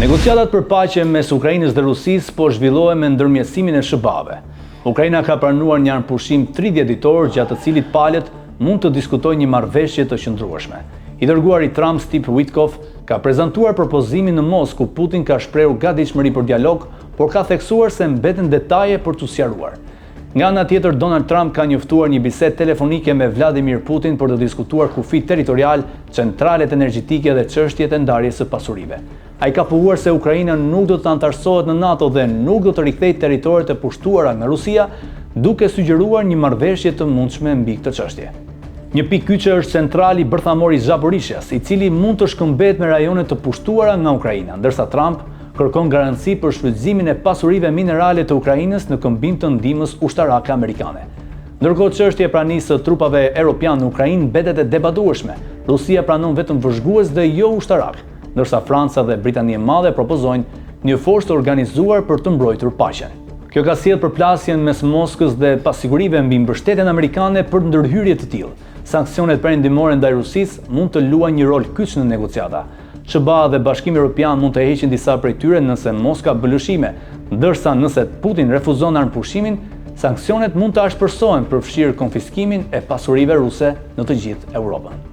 Negociatat për paqe mes Ukrainës dhe Rusisë po zhvillohen me ndërmjetësimin e SHBA-ve. Ukraina ka pranuar një armëpushim 30 ditor gjatë të cilit palët mund të diskutojnë një marrëveshje të qëndrueshme. I dërguari i Trump, Steve Witkoff, ka prezantuar propozimin në Moskë, ku Putin ka shprehur gatishmëri për dialog, por ka theksuar se mbeten detaje për t'u sqaruar. Nga ana tjetër, Donald Trump ka njoftuar një bisedë telefonike me Vladimir Putin për të diskutuar kufijtë territorialë, centralet energjetike dhe çështjet e ndarjes së pasurive. Ai ka pohuar se Ukraina nuk do të anëtarësohet në NATO dhe nuk do të rikthejë territoret e pushtuara nga Rusia, duke sugjeruar një marrëveshje të mundshme mbi këtë çështje. Një pikë kyçe është centrali bërthamor i Zaporizhias, i cili mund të shkëmbehet me rajone të pushtuara nga Ukraina, ndërsa Trump kërkon garanci për shfrytëzimin e pasurive minerale të Ukrainës në këmbim të ndihmës ushtarake amerikane. Ndërkohë çështja e pranisë së trupave europianë në Ukrainë mbetet e debatueshme. Rusia pranon vetëm vëzhgues dhe jo ushtarakë, ndërsa Franca dhe Britania e Madhe propozojnë një forcë të organizuar për të mbrojtur paqen. Kjo ka sjellë përplasjen mes Moskës dhe pasigurive mbi mbështetjen amerikane për ndërhyrje të tillë. Sanksionet perëndimore ndaj Rusisë mund të luajnë një rol kyç në negociata. SHBA dhe Bashkimi Europian mund të heqin disa prej tyre nëse Moska bën lëshime, ndërsa nëse Putin refuzon armëpushimin, sanksionet mund të ashpërsohen përfshirë konfiskimin e pasurive ruse në të gjithë Europën.